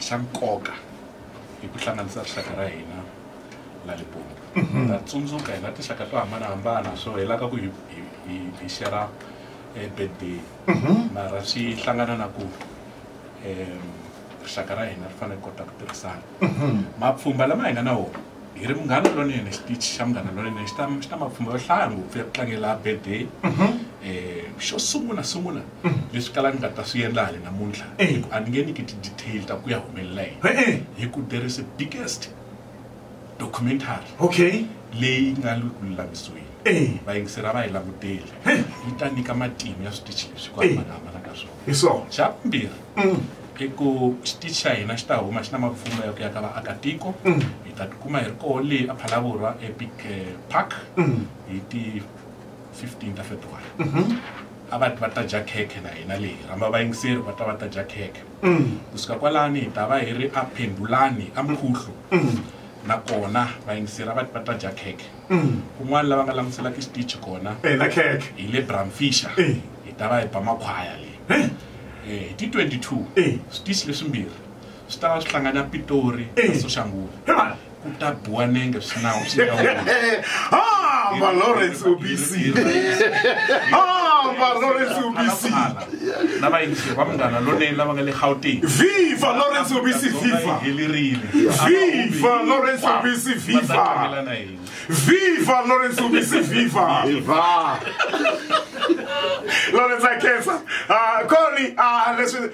Xa nkoka i ku hlanganisa rixaka ra hina la Limpopo. Ta tsundzuka hina tinxaka to hambanahambana, so hi lava ku hi share birthday, mara swi hlangana na ku rixaka ra hina ri fanele kota ku tirhisana. Mapfhumba lama hi nga na wona hi ri Munghana Lonene, xitichi xa Munghana Lonene xi ta mapfhumba yo hlaya ngopfu ya ku tlangela birthday. Xo sungula sungula leswi kala ni nga ta swi endla hale namuntlha, hi ku a ni nge nyiki ti-detail ta ku ya humelela yini, hi ku there is a biggest documentary leyi nga le ku lulamisiweni. Vayingiseri a va yi languteli, yi ta nyika matimu ya switichi leswi ku hambanahambana ka swona. Hi swona. Xa vumbirhi i ku xitichi xa hina xi ta huma xi na mapfhumba ya ku ya ka vaakatiko. Hi ta tikuma hi ri koho le a Phalaborwa, epic Park, hi ti 15 ta February. A va va ta dya khekhe na hina leyi rhamba vayingiseri va ta va ta dya khekhe. Kusuka kwalani hi ta va hi ri a Phendulani, a Mkhuhlu, nakona vayingiseri a va va ta dya khekhe. Kun'wana lava nga languselaka xitichi kona Na khekhe. Hi le Bramfisher, hi ta va hi ba makhwaya le. Hi ti 22, switichi leswimbirhi swi ta va swi hlangana Pitori na Soshanguve. He man. Ku ta biwa nenge swi nawu swi nyawula. Hamba Lawrence Ubisi, hamba Lawrence Ubisi. Na vayingiseri va Munghana Lonene lava nga le Gauteng. Viva Lawrence Ubisi, viva! Helerile. Viva Lawrence Ubisi, viva! Tlangela na hina. Viva Lawrence Ubisi, viva! Viva! Lawrence akhensa. Koni, leswi.